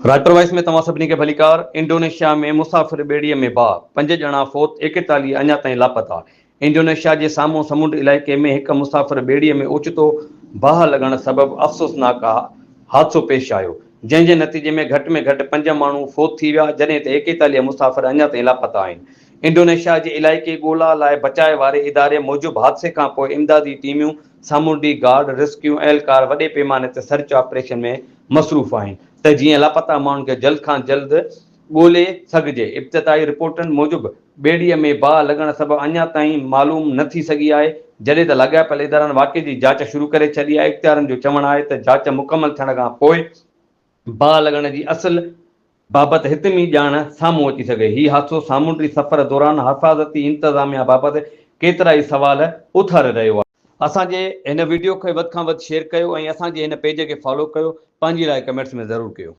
Rajpar voice ۾ توهان سڀني کي ڀليڪار، انڊونيشيا ۾ مسافر ٻيڙي ۾ باهه، پنج ڄڻا فوت، 41 اڃا تائين لاپتا. انڊونيشيا جي سامهون سمنڊ علائقي ۾ هڪ مسافر ٻيڙي ۾ اوچتو باهه لڳڻ سبب افسوسناڪ حادثو پيش آيو، جنهن جي نتيجي ۾ گهٽ ۾ گهٽ پنج ماڻهو فوت ٿي ويا، جڏهن ته 41 مسافر اڃا تائين لاپتا آهن. انڊونيشيا جي علائقي ڳولا لاء بچاء واري اداري موجب حادثي کانپوء امدادي ٽيمون، سامونڊي گارڊ، ريسڪيو اهلڪار وڏي پيماني تي سرچ آپريشن ۾ مصروف آهن ته جيئن لاپتا ماڻهن کي جلد کان جلد ڳولي سگهجي. ابتدائي رپورٽن موجب ٻيڙيء ۾ باهه لڳڻ سبب اڃا تائين معلوم نه ٿي سگهي آهي، جڏهن ته لاڳاپيل ادارن واقعي جي جاچ شروع ڪري ڇڏي آهي. اختيارين جو چوڻ آهي ته جاچ مڪمل ٿيڻ کان پوء باهه لڳڻ جي اصل بابت حتمي ڄاڻ سامهون اچي سگهي. هي حادثو سامونڊي سفر دوران حفاظتي انتظاميا بابت ڪيترائي سوال اٿاري رهيو آهي. اسان جي هن وڊيو کي وڌ کان وڌ شيئر ڪيو ۽ اسان جي هن پيج کي فالو ڪيو. پنهنجي راء ڪمينٽس ۾ ضرور ڪيو.